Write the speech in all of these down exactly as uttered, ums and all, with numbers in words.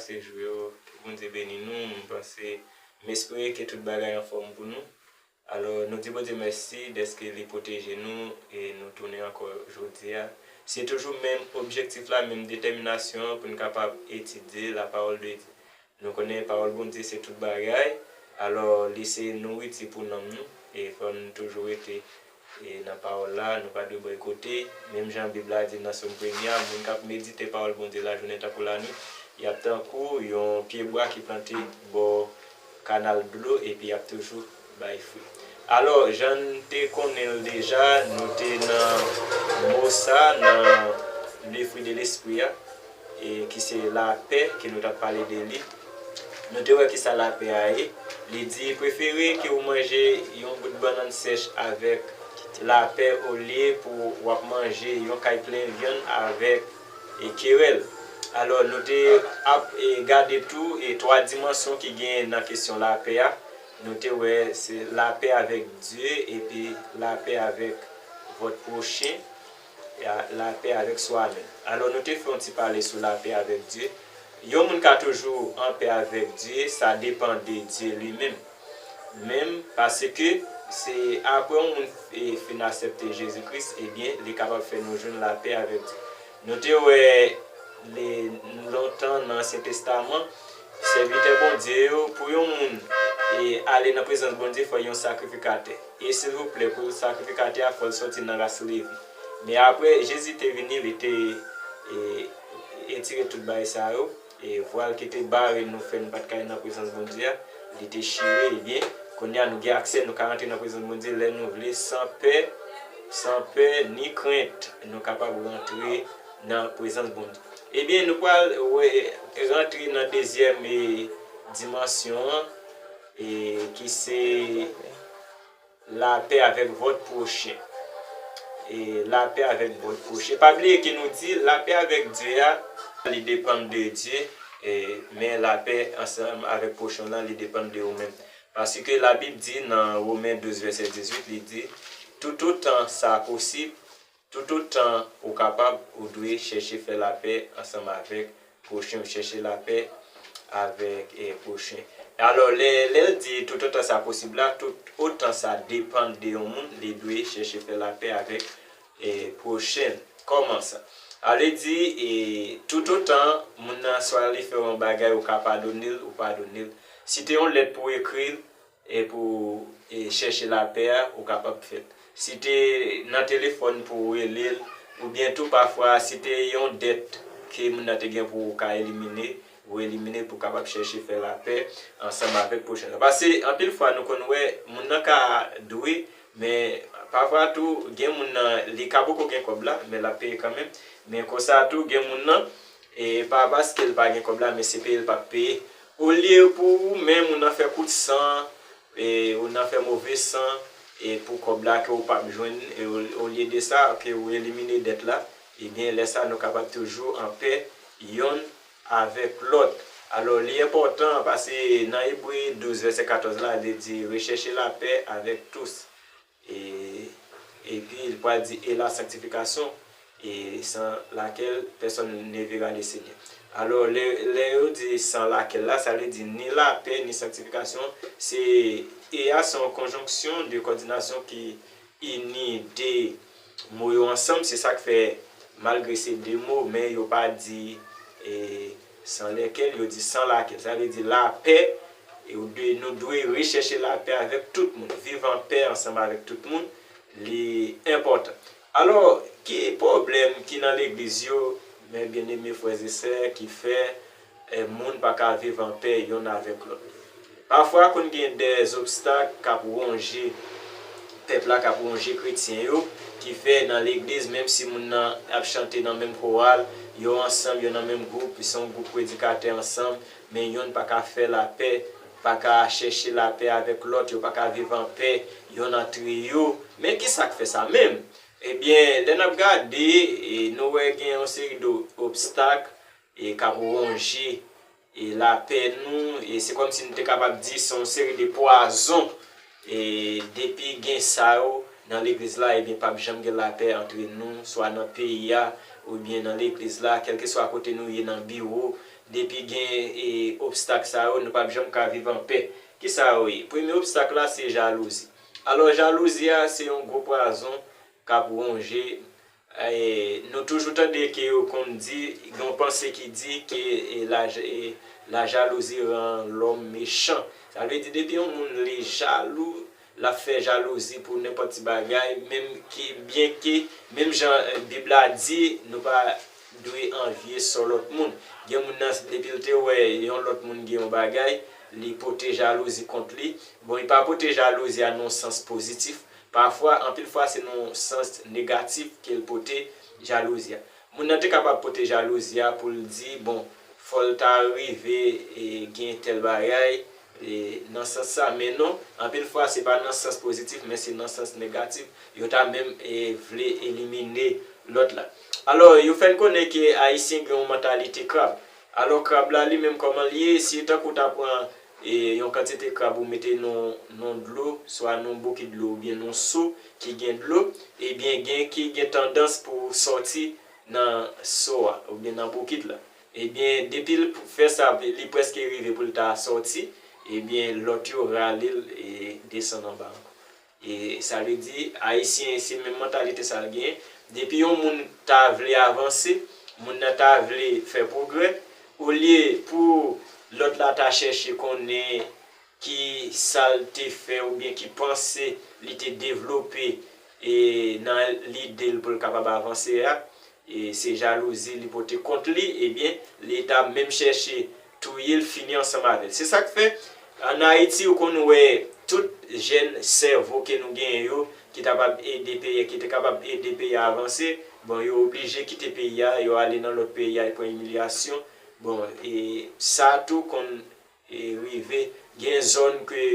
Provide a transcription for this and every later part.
Sejou yo, ke Bondye beni nou. M panse, m espere ke tout bagay anfòm pou nou. Alò, nou di Bondye mèsi dèske li pwoteje nou e nou tounen ankò jodi a. Se toujou menm objektif la, menm detèminasyon an pou n kapab etidye lapawòl de Dye. Nou konnen pawòl Bondye se tout bagay, alò li se nouriti pou nanm nou, e fò n toujou rete e nan pawòl la, nou pa dwe bòy kote. Menm jan Bib la di nan Sòm premye a, moun k ap medite pawòl Bondye lajounen tankou lanwit, y ap tankou yon pyebwa ki plante bò kanal dlo epi y ap toujou bay fwi. Alò, jan n te konnen l deja, nou te nan mo sa, nan le fruit de l'esprit a, e ki se lapè ke nou t ap pale de li. Nou te wè kisa lapè a ye. Li di, prefere ke w manje yon bout bannann sèch avèk lapè olye pou w ap manje yon kay plen vyann avèk e kerèl. Alò, nou te ap e gade tou e twa dimansyon ki genyen nan kesyon lapè a. Nou te wè se lapè avèk Dye epi lapè avèk vòt pwochen, e a- lapè avèk swa menm. Alò, nou te fè yon ti pale sou lapè avèk Dye. Yon moun ka toujou an pè avèk Dye, sa depann de Dye li menm. Menm paske se apre yon moun e, fin aksepte Jezi Kris, ebyen, li kapab fè nou jwenn lapè avèk Dye. Nou te wè li lontan nan Ansyen Testaman, sèvitè Bondye yo, pou yon moun e, ale nan prezans Bondye, fò yon sakrifikatè. E silvouplè, pou sakrifikatè a, fò l soti nan ras Levi. Men apre, Jezi te vini, li te e, etire tout bagay sa yo. E vwal ki te bare nou, fè n pa t ka al nan prezans Bondye a, li te chire, ebyen, kounye a nou gen aksè, nou ka rantre nan prezans Bondye lè nou vle, san pè, san pè ni krent, nou kapab rantre nan prezans Bondye. Ebyen, nou pral wè, rantre nan dezyèm e, dimansyon an, e ki se lapè avèk vòt pwochen. E lapè avèk vòt pwochen. Pa bliye ke nou di lapè avèk Dye a, li depann de Dye, e, men lapè ansanm avèk pwochen w lan, li depann de ou menm. Paske Labib di nan Women douz vèsè dizuit, li di, toutotan sa posib, toutotan ou kapab, ou dwe chèche fè lapè ansanm avèk pwochen w, chèche lapè avèk e, pwochen. Alò, lè, lè l di toutotan sa posib la, tout otan sa depann de yon moun, li dwe chèche fè lapè avèk e, pwochen l. Kòman sa? A vle di, e, toutotan moun nan swa li fè w yon bagay, ou ka padone l, ou padone l. Si te yon lèt pou w ekri l, e pou e chèche lapè a, ou kapab fè l. Si te nan telefòn pou w rele l, oubyen tou pafwa si te yon dèt ke moun nan te gen pou ou ka elimine, ou elimine pou w kapab chèche fè lapè ansanm avèk pwochen ou. Paske anpil fwa nou konn wè moun nan ka dwe, men pafwa tou gen moun nan li ka poko gen kòb la, men l ap peye kanmenm. Men konsa tou gen moun nan, e pa paske l pa gen kòb la, men se peye l p ap peye. Olye pou ou menm ou nan fè kout san, e ou nan fè move san, e pou kòb la ke ou p ap jwenn, e o- olye de sa, ke ou elimine dèt la, ebyen, lè sa nou kapab toujou an pè yonn avèk lòt. Alò, li enpòtan, paske nan Ebre douz vèsè katòz la, li di, rechèche lapè avèk tous. E, epi, li pral di, et la sanctification, et sans laquelle personne ne verra le Seigneur. Alò, lè, lè yo di sans laquelle la, sa vle di ni lapè, ni sanktifikasyon. Se, et a se yon konjonksyon de kòdinasyon ki ini de mo yo ansanm. Se sa k fè, malgre se de mo, men yo pa di, e, sans lesquelles, yo di sans laquelle. Sa vle di lapè, e ou dwe, nou dwe rechèche lapè avèk tout moun, viv an pè ansanm avèk tout moun, li enpòtan. Alò, ki pwoblèm ki nan legliz yo, mes bien-aimés frères et sœurs, ki fè, e, moun pa ka viv an pè yonn avèk lòt? Pafwa, konn gen de zobstak k ap wonje pèp la, k ap wonje kretyen yo, ki fè nan legliz, menm si moun nan ap chante nan menm koral, yo ansanm, yo nan menm gwoup, se yon gwoup predikatè ansanm, men yonn pa ka fè lapè, pa ka chèche lapè avèk lòt, yo pa ka viv an pè yonn antre yo. Men ki sa k fè sa menm? Ebyen, lè n ap gade, e, nou wè gen yon seri de obstak, e, k ap wonje, e, lapè nou, e se kòmsi nou te kapab di se yon seri de pwazon, e, depi gen sa yo nan legliz la, ebyen, p ap janm gen lapè antre nou, swa nan peyi a, oubyen nan legliz la, kèlkeswa kote nou ye, nan biwo, depi gen e, obstak sa yo, nou p ap janm ka viv anpè. Ki sa yo ye? Premye obstak la, se jalouzi. Alò, jalouzi a, se yon gwo pwazon k ap wonje. E, nou toujou tande ke yo konn di, gen yon panse ki di ke e, la, e, la jalousie rend l'homme méchant. Sa vle di, depi yon moun li jalou, l ap fè jalouzi pou nenpòt ti bagay, menm ke, byen ke, menm jan e, Bib la di, nou pa dwe anvye sò lòt moun. Gen moun nan, depi l te wè yon lòt moun gen yon bagay, li pote jalouzi kont li. Bon, li pa pote jalouzi a nan yon sans pozitif. Pafwa, anpil fwa, se nan yon sans negatif ke l pote jalouzi a. Moun nan te kapab pote jalouzi a pou l di, bon, fò l ta rive e, gen tèl bagay, e, nan sans sa, men non, anpil fwa, se pa nan sans pozitif, men se nan sans negatif. Yo ta menm e, vle elimine lòt la. Alò, yo fè n konnen ke Ayisyen gen yon mantalite krab. Alò, krab la, li menm, kòman l ye? Si tankou w ta pran e, yon kantite krab ou mete nan, nan dlo, swa nan bokit dlo oubyen nan so ki gen dlo, ebyen, gen ki gen tandans pou sòti nan so a, oubyen nan bokit la. Ebyen, depi l fè sa, li prèske rive pou l ta sòti, ebyen, lòt yo rale l e, desann anba ankò. E sa vle di, Ayisyen, se menm mantalite sa l genyen. Depi yon moun ta vle avanse, moun nan ta vle fè pwogrè, olye pou lòt la ta chèche konnen ki sa l te fè oubyen ki panse li te devlope e, nan lide l pou l kapab avanse a, e se jalouzi li pote kont li, ebyen, li t ap menm chèche touye l, fini ansanm avè l. Se sa k fè, ann Ayiti, ou konn wè tout jèn sèvo ke nou genyen yo, ki t ap ede peyi, ki te kapab ede peyi a avanse, bon, yo oblije kite peyi a, yo ale nan lòt peyi, al pran imilyasyon. Bon, e sa tou konn e, rive. Gen zòn ke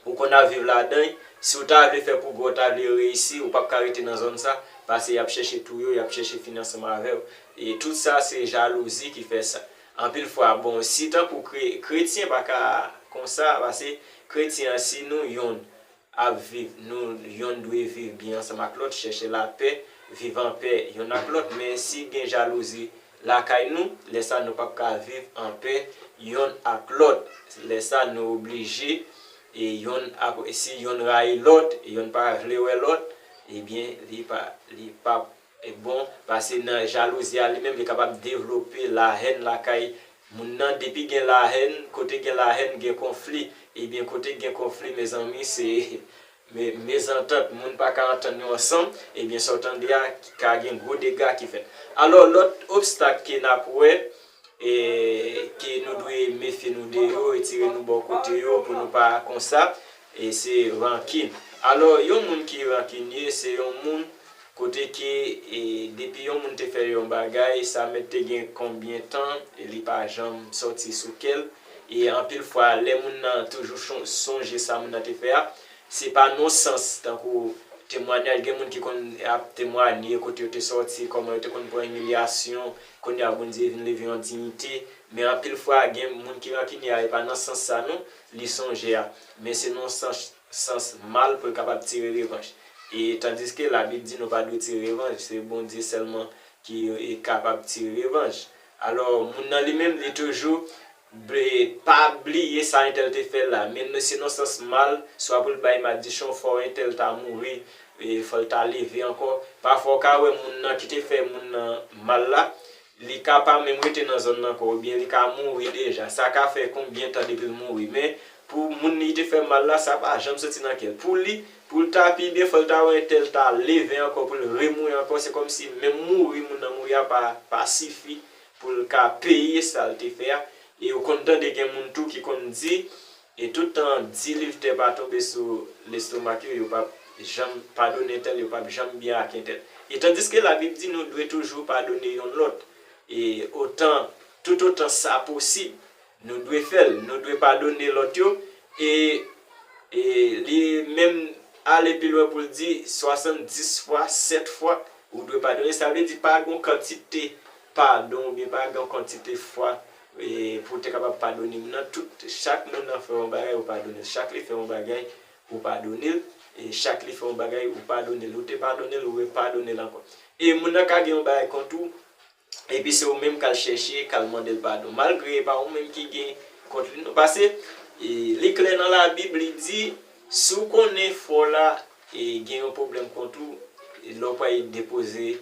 ou konn ap viv ladan, si w ta vle fè pwogrè, w ta vle reyisi, ou p ap ka rete nan zòn sa, paske y ap chèche touye w, y ap chèche fini ansanm avè w. E tout sa, se jalouzi ki fè sa. Anpil fwa, bon, si tankou kre, kretyen pa ka konsa, paske kretyen an, si nou yonn ap viv, nou yonn dwe viv byen ansanm ak lòt, chèche lapè, viv anpè yonn ak lòt. Men si gen jalouzi lakay nou, lè sa a nou p ap ka viv anpè yonn ak lòt. Lè sa a nou oblije, e yonn ap, si yonn rayi lòt, yonn pa vle wè lòt, ebyen, li pa, li p ap e bon, paske nan jalouzi a li menm, li kapab devlope lahèn lakay moun nan. Depi gen lahèn, kote gen lahèn, gen konfli. Ebyen, kote gen konfli, mezanmi, se me, mezantant, moun pa ka antann yo ansanm. Ebyen, sa w tande a, ka gen gwo dega ki fèt. Alò, lòt obstak ke n ap wè, e ke nou dwe mefye nou de yo, retire nou bò kote yo pou nou pa konsa, e se rankin. Alò, yon moun ki rankinye, se yon moun kote ke, e, depi yon moun te fè yon bagay, sa mèt te gen konbyen tan, e li pa janm sòti sou kè l. E anpil fwa, lè moun nan toujou chon, sonje sa moun nan te fè a, se pa nan sans, tankou temwanyaj, gen moun ki konn ap temwanye kote yo te sòti, kòman yo te konn pran imilyasyon, kounye a Bondye vin leve yo an diyite. Men anpil fwa, gen moun ki rankinye a, e pa nan sans sa non, li sonje a. Men se nan sans, sans mal pou l kapab tire revanj. E tandiske Labib di nou pa dwe tire revanj, se Bondye sèlman ki, e, kapab tire revanj. Alò, moun nan li menm, li toujou ble-, pa bliye sa entèl te fè l la. Men se nan sans mal, swa pou l bay madichon, fò entèl ta mouri, e, fò l ta leve ankò. Pafwa, w ka wè moun nan ki te fè moun nan mal la, li ka pa menm rete nan zòn nan ankò, oubyen li ka mouri deja. Sa ka fè konbyen tan depi l mouri. Men, pou moun li te fè mal la, sa pa janm soti nan kè l. Pou li, pou l ta pi byen, fò l ta wè entèl ta leve ankò, pou l remouri ankò. Se kòmsi menm mouri moun nan mouri a pa, pa sifi pou l ka peye sa l te fè a. E ou konn tande gen moun tou ki konn di, e tout tan di liv tè pa tonbe sou lestomak yo, yo p ap janm padone entèl, yo p ap janm byen ak entèl. E tandiske Labib di nou dwe toujou padone yonn lòt. E otan, tout otan sa posib, nou dwe fè l, nou dwe padone lòt yo. E, e li menm ale pi lwen pou l di swasanndis fwa, sèt fwa, ou dwe padone. Sa vle di pa gen yon kantite padon oubyen pa gen yon kantite fwa, e, pou w te kapab padone moun nan. Tout, chak moun nan fè yon bagay, ou padone l. Chak li fè yon bagay, ou padone l. E chak li fè yon bagay, ou padone l. Ou te padone l, ou repadone l ankò. E moun nan ka gen yon bagay kont ou, epi se ou menm k al chèche, k al mande l padon. Malgre e pa ou menm ki gen kont li, non. Paske e, li klè nan Labib, li di, si w konnen frè w la e, gen yon pwoblèm kont ou, e, lè w pral depoze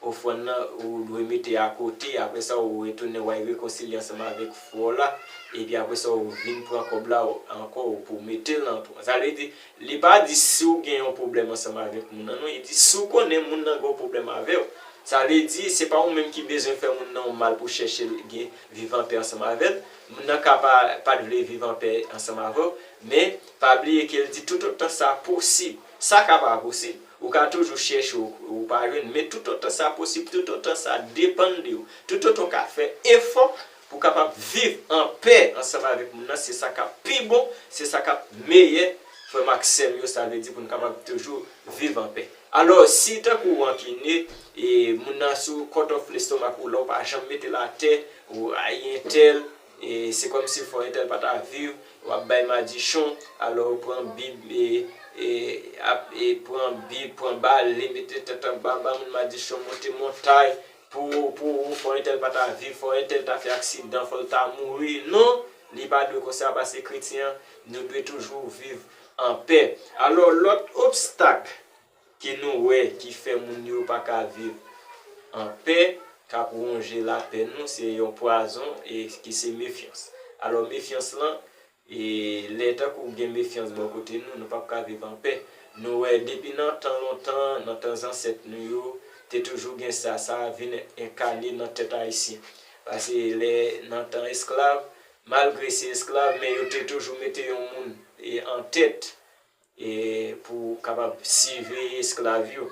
ofrann nan, ou dwe mete akote, apre sa, ou retounen, w al rekonsilye ansanm avèk frè w la, epi apre sa, ou vin pran kòb la ankò pou w mete l nan twa. Sa vle di, li pa di si w gen yon pwoblèm ansanm avèk moun nan, non, li di si w konnen moun nan gen yon pwoblèm avè w. Sa vle di, se pa ou menm ki bezwen fè moun nan yon mal pou chèche l gen, viv anpè ansanm avè l. Moun nan ka pa, pa t vle viv anpè ansanm avè w, men pa bliye ke l di toutotan sa posib. Sa ka pa posib, ou ka toujou chèche, ou, ou pa jwenn, men toutotan sa posib, toutotan sa depann de ou, toutotan w ka fè efò pou w kapab viv anpè ansanm avèk moun nan, se sa k ap pi bon, se sa k ap meyè, frè m ak sè m yo, sa vle di pou n kapab toujou viv anpè. Alò, si tankou w rankine, e, moun nan sou cut off l'estomac ou, lè w pa janm mete l atè, ou, ay, entèl, e, se kòmsi fò entèl pa ta viv, w ap bay madichon, alò w pran Bib, e, e, ap, e, pran Bib, pran bale, mete tèt anba, ba moun madichon, monte montay, pou, pou fò entèl pa ta viv, fò entèl ta fè aksidan, fò l ta mouri. Non, li pa dwe konsa, paske kretyen an, nou dwe toujou viv anpè. Alò, lòt obstak ke nou wè ki fè moun yo pa ka viv anpè, k ap wonje lapè nou, se yon pwazon, e ki se mefyans. Alò, mefyans lan, e lè tankou gen mefyans bò kote nou, nou p ap ka viv anpè. Nou wè, depi nan tan lontan, nan tan zansèt nou yo, te toujou gen sa, sa vin enkane nan tèt ayisyen. Paske lè, nan tan esklav, malgre se esklav, men yo te toujou mete yon moun, e, an tèt, e, pou kapab siveye esklav yo.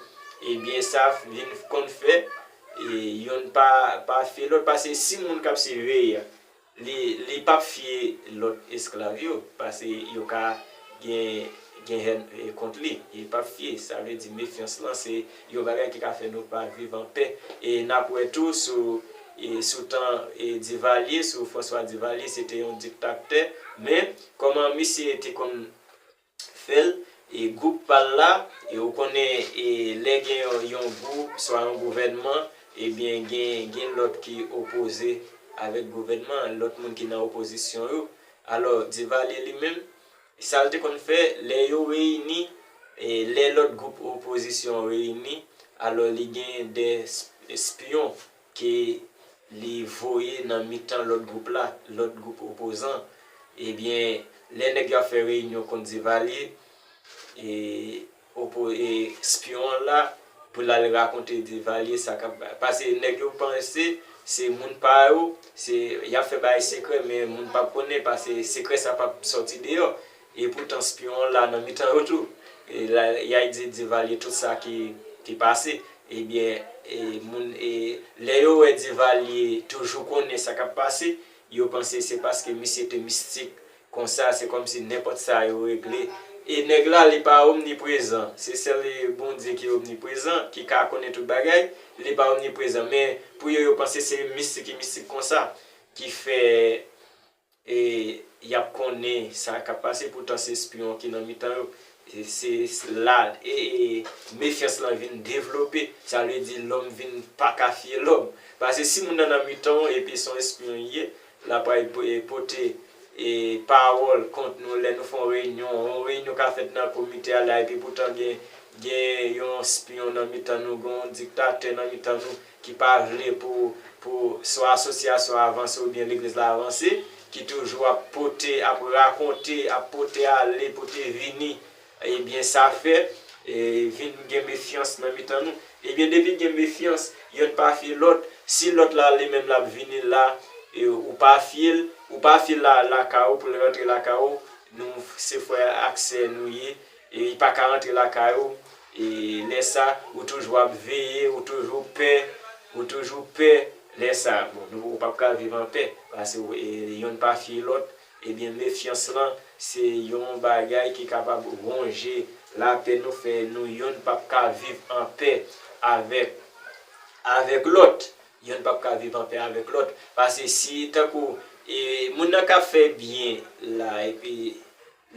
Ebyen, sa vin konn fè, e, yonn pa, pa fye lòt, paske si moun k ap siveye a, li, li p ap fye lòt esklav yo, paske yo ka gen, gen hèn, e, kont li, li p ap fye. Sa vle di mefyans lan, se yon bagay ki ka fè nou pa viv anpè. E n ap wè tou sou, e, sou tan, e, Divalye, sou François Divalye, se te yon diktatè, men kòman misye te konn fè l, e gwoup pa l la, e ou konnen, e lè gen yon, yon gwoup, swa yon gouvènman, ebyen gen, gen lòt ki opoze avèk gouvènman an, lòt moun ki nan opozisyon yo. Alò, Divalye li menm, sa l te konn fè, lè yo reyini, e lè lòt gwoup opozisyon reyini, alò li gen de s-, espyon ke li voye nan mitan lòt gwoup la, lòt gwoup opozan. Ebyen, lè nèg yo ap fè reyinyon kont Divalye, e, opo-, e, espyon an la, pou l al rakonte Divalye sa k ap, paske nèg yo panse se moun pa yo, se, y ap fè bagay sekrè, men moun p ap konnen, paske sekrè sa p ap sòti deyò. E poutan, espyon an la nan mitan yo tou. E la, y a di Divalye tout sa ki, ki pase. Ebyen, e, moun, e, lè yo wè Divalye toujou konnen sa k ap pase, yo panse se paske misye te mistik konsa, se kòmsi nenpòt sa yo regle. E nèg la, li pa omniprezan. Se sèl Bondye ki omniprezan, ki ka konnen tout bagay. Li pa omniprezan. Men, pou yo, yo panse se mistik ki mistik konsa, ki fè e y ap konnen sa k ap pase, poutan se espyon ki nan mitan yo. E se la, e, e mefyans lan vin devlope, sa vle di lòm vin pa ka fye lòm. Paske si moun nan nan mitan w, epi se yon espyon li ye, l ap pral po-, e, pote, e, pawòl kont nou lè nou fè yon reyinyon. Yon reyinyon ka fèt nan komite a la, epi poutan gen, gen yon espyon nan mitan nou, gen yon diktatè nan mitan nou, ki pa vle pou, pou swa asosyasyon avanse oubyen legliz la avanse, ki toujou ap pote, ap rakonte, ap pote ale, pote vini, ebyen sa fè, e, vin gen mefyans nan mitan nou. Ebyen depi gen mefyans, yonn pa fye lòt, si lòt la li menm l ap vini la, e, ou pa fye l, ou pa fye l la, lakay ou pou l rantre lakay ou, nou se frè ak sè nou ye, e li pa ka rantre lakay ou, e lè sa, ou toujou ap veye, ou toujou pè, ou toujou pè, lè sa, bon, nou, ou p ap ka viv anpè, paske, e, yonn pa fye lòt, ebyen, mefyans lan, se yon bagay ki kapab wonje lapè nou, fè nou yonn p ap ka viv anpè avèk, avèk lòt, yonn p ap ka viv anpè avèk lòt, paske si, tankou, e, moun nan k ap fè byen la, epi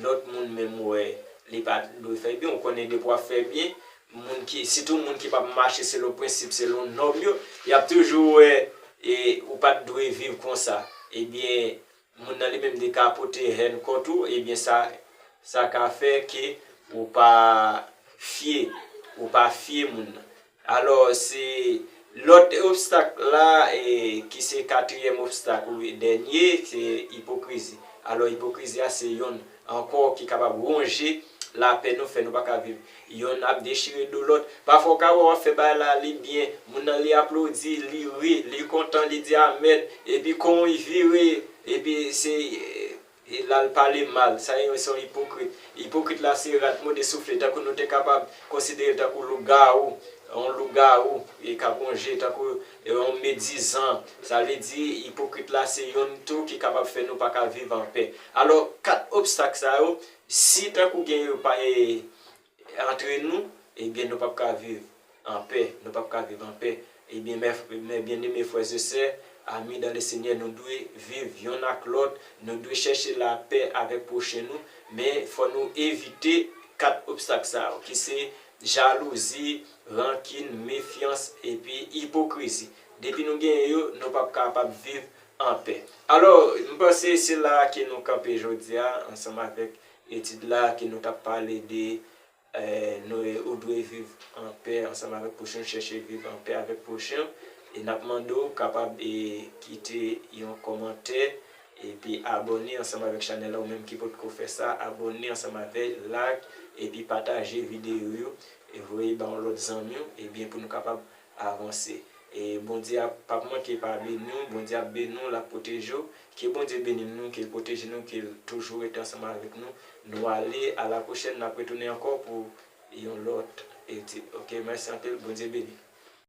lòt moun menm wè li pa dwe fè byen, ou konnen depi w ap fè byen, moun ki, sitou moun ki p ap mache selon prensip, selon nòm yo, y ap toujou wè e ou pa t dwe viv konsa. Ebyen, moun nan li menm li ka pote hèn kont ou, ebyen sa, sa ka fè ke ou pa fye, ou pa fye moun nan. Alò, se lòt obstak la, e, ki se katriyèm obstak ou dènye, se ipokrizi. Alò, ipokrizi a se yonn ankò ki kapab wonje lapè nou, fè nou pa ka viv. Yonn ap dechire do lòt. Pafwa w ka wè w ap fè bagay la, li byen, moun nan li aplodi, li ri, li kontan, li di amèn, epi kon li vire, epi se, e, e la l pale mal. Sa yo se yon ipokrit. Ipokrit la se rat mode soufle, tankou nou te kapab konsidere l tankou lougawou, yon lougawou, e k ap wonje, tankou, e, yon medizan. Sa vle di, ipokrit la se yonn tou ki kapab fè nou pa ka viv anpè. Alò, kat obstak sa yo, si tankou gen yo pa, e, antre nou, ebyen, nou p ap ka viv anpè, nou p ap ka viv anpè. Ebyen, mè, mè byeneme, frè e sè, ami dans le Seigneur, nou dwe viv yonn ak lòt, nou dwe chèche lapè avèk pwochen nou, men fò nou evite kat obstak sa yo, ki se jalouzi, rankin, mefyans, epi ipokrizi. Depi nou genyen yo, nou p ap kapab viv anpè. Alò, m panse se la ke nou kanpe jodi a, ansanm avèk etid la, ke nou t ap pale de, eh, nou, ou dwe viv anpè ansanm avèk pwochen w, chèche viv anpè avèk pwochen w. E n ap mande w kapab, e, kite yon kòmantè, epi abòne ansanm avèk chanèl la, ou menm ki potko fè sa, abòne ansanm avèk, like, epi pataje videyo yo, e voye ba yon lòt zanmi w, ebyen pou nou kapab avanse. E Bondye ap, p ap manke pa beni w, Bondye ap beni w, l ap pwoteje w. Ke Bondye beni nou, ke l pwoteje nou, ke l toujou rete ansanm avèk nou. Nou ale, a la pwochèn, n ap retounen ankò pou yon lòt etid. Oke, mèsi anpil, Bondye beni.